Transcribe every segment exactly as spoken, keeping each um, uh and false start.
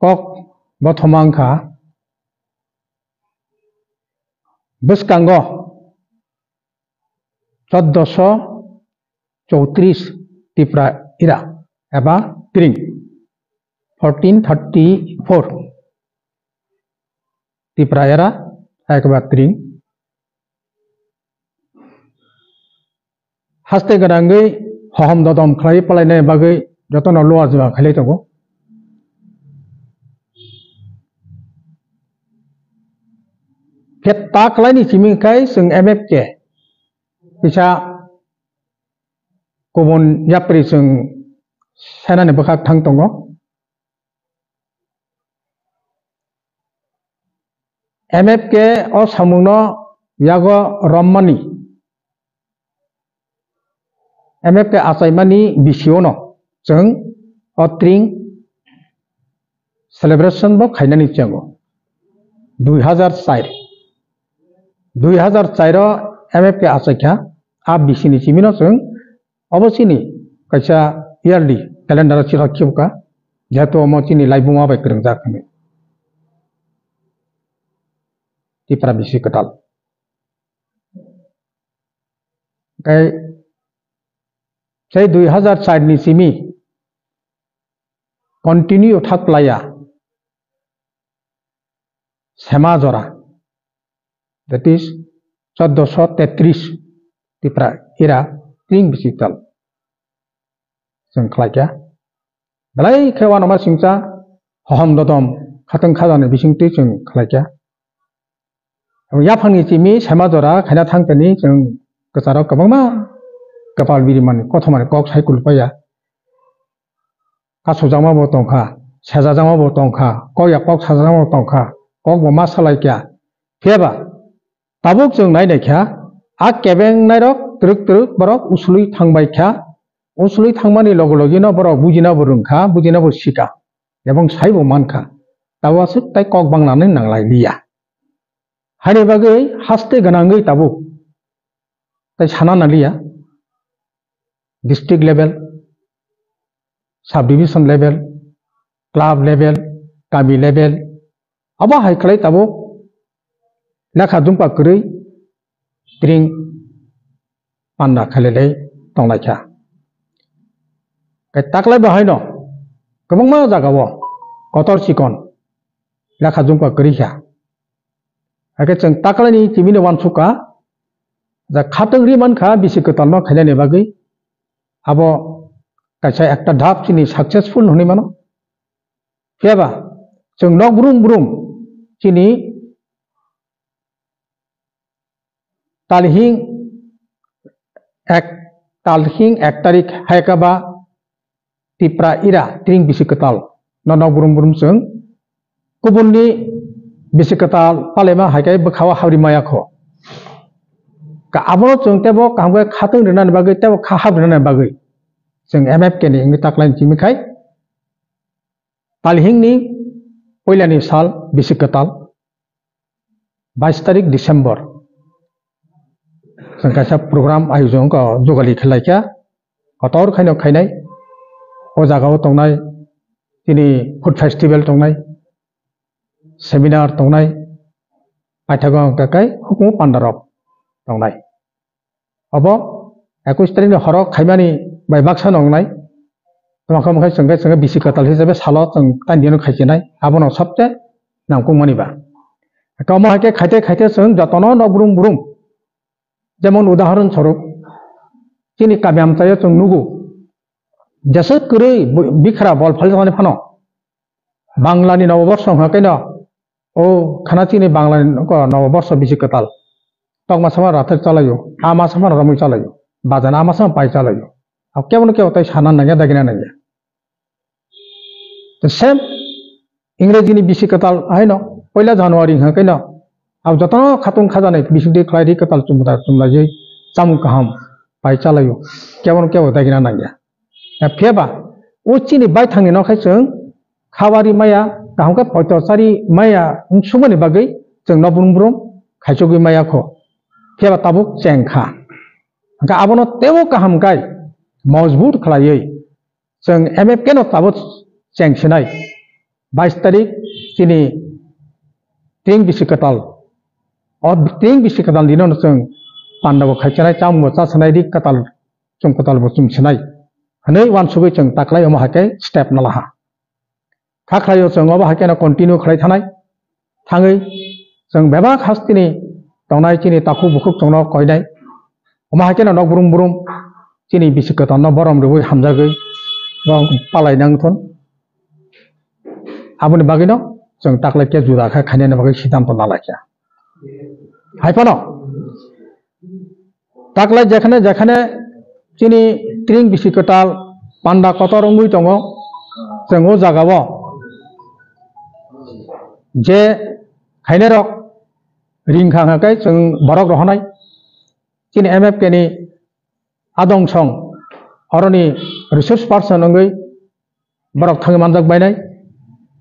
kok bothoma wngkha bwskango choddoso chowtris Tipra era eba tring, fourteen thirty four Tipra era eba tring. Haste gwnangwi hohom dodom khlai palainai bagwi jotono luar jora khailai tongo. Khe ta khlaini simi khai chwng M F K kisa kubun yapri chwng senani bwkhak thang tongo. M F K o samungno yago rommani, M F K achaimani bisiono chwng o tring celebration bo khainani chengo. Dui hazar char, dui hazar char o M F K achaikha, a bisini chimino chwng obo chini kaisa yearly calendar o chithok khibuka, jehetu omo chini laibuma bai kwrwngjak hinwi. Tipra bisi kwtal. Tei sei dui hazar char ni simi continue thak laiya sema jora, that is choddoso tetris Tipra era tring bisi tal chwng khlaikha. Belai khe uanama singcha hohom dodom khatwng khajani bisingtwi chwng khlaikha. Yaphangni chimi sema jora khaina thangkani chwng kwcharo kwbangma kwpal birimani kothomani kok sai kulpaya. Kachujakma bo tongkha, sejajakma bo tongkha, kok ya kok sajakma bo tongkha, kok bo ma salaikya. Phiyaba tabuk chwng nai naikha, a kebeng nairok twrwk twrwk borok usului thangbaikha, usului thangmani loge logeno borok bujina bo rwngkha, bujina bo sika, ebong sai bo mankha. Tabo aswk tai kok banglanani nanglai liya. Haini bagwi haste gwnangwi tabuk tai sana naliya, district level, sub division level, club level, kami level, abo hai khlai tabuk lekha jumpa kwrwi tring panda khailai tonglai kha. Kai taklai bo haino kwbangma jagao kotor chikon lekha jumpa kwrwi kha. Hakhe chwng taklaini chimino uansukha, ja khatwng ri mankha bisi kwtalno khainani bagwi, abo kaisa ekta dhap chini successful hwnwi mano. Phiyaba chwng nok brum brum chini talhing ek, talhing ek tarik hai khe ba Tipra era tring bisi kwtal no nok brum brum chwng kubunni bisi kwtal palaima hai khe bwkhao habri maya kho. Ka abono chwng tebo kaham khe khatwng rwnani bagwi tebo kha hab rwnani bagwi chwng M F K ni wngwi taklaini chimi khai talhingni puilani sal bisi kwtal bais tarik December. Chwng kaisa program ayojon kha, jugali khlaikha, kotor khaino khainai. O jagao tongnai chini food festival tongnai, seminar tongnai, paithago hwnkha khe hukumu pandarok tongnai. Obo ekush tarikni horo khaimani bai baksa nongnai. Tongkha mokhe chwng khe chwng bisi kwtal hisabe salo chwng tandino khaichinai. Abono sabse nangkukmani ba. Omo hai khe khaite khaite chwng jotono nok brum brum. Jemon udahoron swarup, chini kami amchaio chwng nugo. Jesa kwrwi bu-, bikhra bol phal thani phano. Banglani noboborso hwnkha khe no, o khana chini Banglani noboborso bisi kwtal. Tokma sama rathar chalaio, ama sama romwi chalaio, bajana ama sama pai chalaio. Kebono kebo tai sana nangya, dagina nangya. The same Ingrejini bisi kwtal haino poila January hwnkha khe no, abo jotono khatwng khajanai bisingtwi khlai ri kwtal chumda chumlaiwi chamung kaham pai chalaio, kebono kebo dagina nangya. Phiyaba o chini baithangni no khai chwng khabari maya, kaham khe poito chari maya wngsukmani bagwi chwng no brum brum khaichogwi maya kho. Phiyaba tabuk cheng kha. Hwnkhe abono teibo kaham khai mojbut khlaiwi chwng M F K no tabuk cheng sinai. bais tarik chini tring bisi kwtal. O tring bisi kwtal dino no chwng panda bo khaichanai, chamung bo chasanai, ri kwtal, chwng kwtal bo chum sinai. Hwnwi uansugwi chwng taklai omo hai khe step na laha. Kha khlaio chwng obo hai kheno continue khlai thanai. Thangwi chwng bebak hasteni tongnai chini takhuk bukhuk chwngno koinai. Omo hai kheno nok brum brum chini bisi kwtalno borom rwui hamjagwi bo palai nang thun. Aboni bagwino chwng taklai khe juda khe khainani bagwi siddhanto na lai kha. Hai phano taklai jekhane jekhane chini tring bisi kwtal panda kotor wngwi tongo, chwng o jagao je khainairok ring kha hwnkhe chwng borok rohornai. Chini M F K ni adong song oroni resource person wngwi borok thangwi manjak bainai.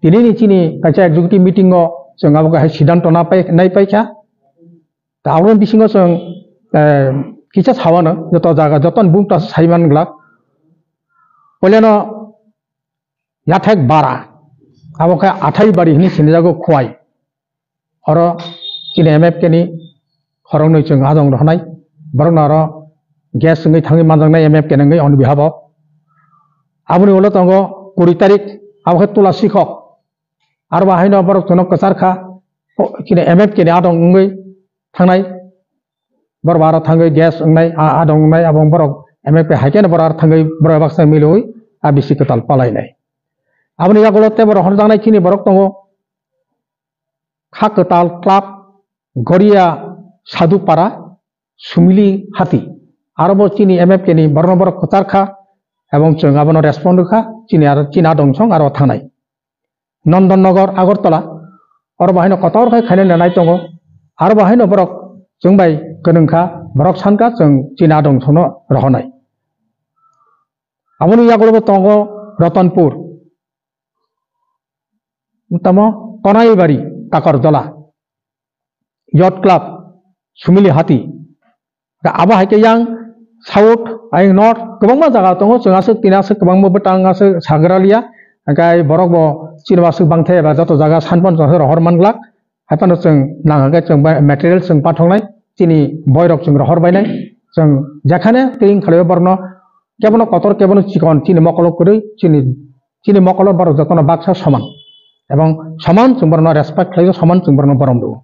Tinini chini kaisa executive meeting o chwng abo hai siddhanto na pai, nai paikha. Ta aboni bisingo chwng, eh, kisa sawano joto jaga, joto ni bumta sai man glak. Poilano yathek bara, abo khe athai bari hwnwi sinijago Khowai. Oro chini M F K ni khoroknwi chwng adong rohornai. Borokno oro guest wngwi thangwi manjaknai M F K ni wngwi on behalf o. Aboni ulo tongo kuri tarik, abo khe Tula Sikhok. Aro bo haino borok chwngno kwchar kha, o, chini M F K ni adong wngwi thangnai. Borok aro thangwi guest wngnai, a, adong wngnai, abo borok M F K hai kheno borok aro thangwi borok baksa milwi a bisi kwtal palainai. Aboni yagulo tei borok horjaknai chini borok tongo. Kha Kwtal Club, Goria Sadhupara, Sumili Hati. Aro bo chini M F K ni borokno borok kwchar kha, ebong chwng abono respond rwkha, chini aro chini adong song aro thangnai. Nondon Nogor, Agartala, oro bo haino kotor khai khainai nanai tongo. Aro bo haino borok chwng bai kwnwng kha, borok san kha chwng chini adong songno rohornai. Aboni yagulo bo tongo Ratanpur, tamo Konaibari, Takarjala. Yacht Club, Sumili Hati. Abo hai khe yang South, ayang North, kwbangma jaga tongo, chwng aswk tini aswk kwbangma bwtang aswk sagra liya. Hwnkhe borok bo chini bo aswk bangthai eba joto jaga sanpon chwng rohor man glak. Hai phano chwng nang hwnkhe chwng bai material chwng pathoknai, chini boirok chwng rohor bainai. Chwng jekhane tei wng khlaio borokno kebono kotor, kebono chikon, chini mokolo kwrwi, chini, chini mokolo borok jotono baksa soman. Ebong soman chwng borokno respect khlaio, soman chwng borokno borom rwo.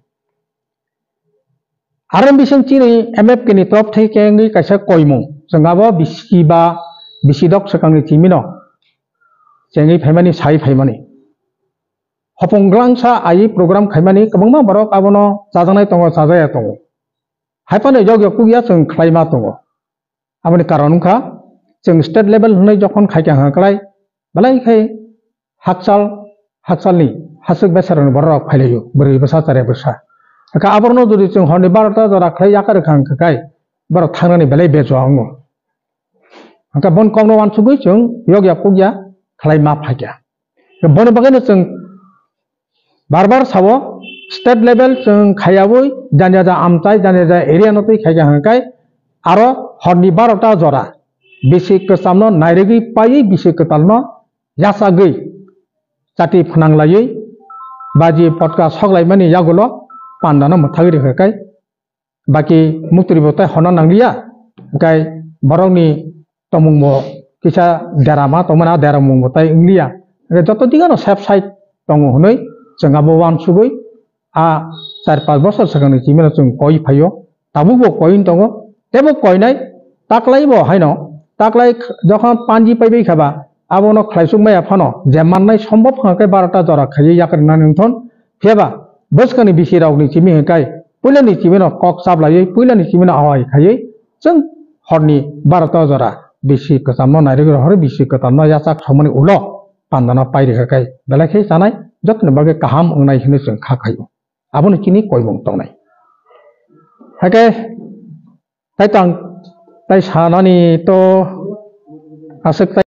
Aro bising chini M F K ni torop thai khe wngwi kaisa koimung. Chwng abo bisi ba bisi dok swkangni chimino chengwi phaimani, sai phaimani. Hopong glangsa ai program khaimani kwbangma borok abono chajaknai tongo, chajaya tongo. Hai phano yokya kukya chwng khlaima tongo. Aboni karon wngkha, chwng state level hwnwi jokhon khaikha hwnka kwlai, belai khai hakchal, hakchalni hasuk besarokni bororok phailaio, bwrwi bwsa, chare bwsa. Hwnkhe aborokno jodi chwng horni barota jora khlai yakarwkha hwnka khe, borok thangnani belai bejoa wngo. Hwnkhe boni kokno uansugwi chwng yokya pukya khlai ma phaikha. Boni bagwino chwng bar bar sao, state level chwng khaiyaui jani ja amchai, jani ja area no twi khaikha hwnkhai aro horni barota jora bisi kwchamno nairigwi paiwi bisi kwtalno yachagwi chati phwnang laiwi baji potka sok laimani yagulo pandano mwthagwi rwkha khe baki muktri bo tai honna nangliya, hwnkhe borokni tongmung bo kisa derama tongmani, a deramung bo tai wngliya. Hwnkhe joto digano safe side tongo hwnwi chwng abo uansugwi a char panch bosor swkangni chimino chwng koi phaio, tabuk bo koi wng tongo, teibo koinai taklai bo haino, taklai jokhon panji paibai kha ba, abono khlaisuk maya phano je mannai sombhob hwnkhe barota jora khaiwi yakarnani wngthon, phiyaba bwskangni bisi rokni chimi hwnkhe puilani chimino kok chaplaiwi, puilani chimino awai khaiwi, chwng horni barota jora bisi kwchamno nairigwi rohorwi bisi kwtalno yachak sokmani ulo pandano pairikha khe belai khe chanai jotoni bagwi kaham wngnai hinwi chwng kha khaio. Abono chini koimung tongnai. Hakhe tai tang tai sanani to aswk tai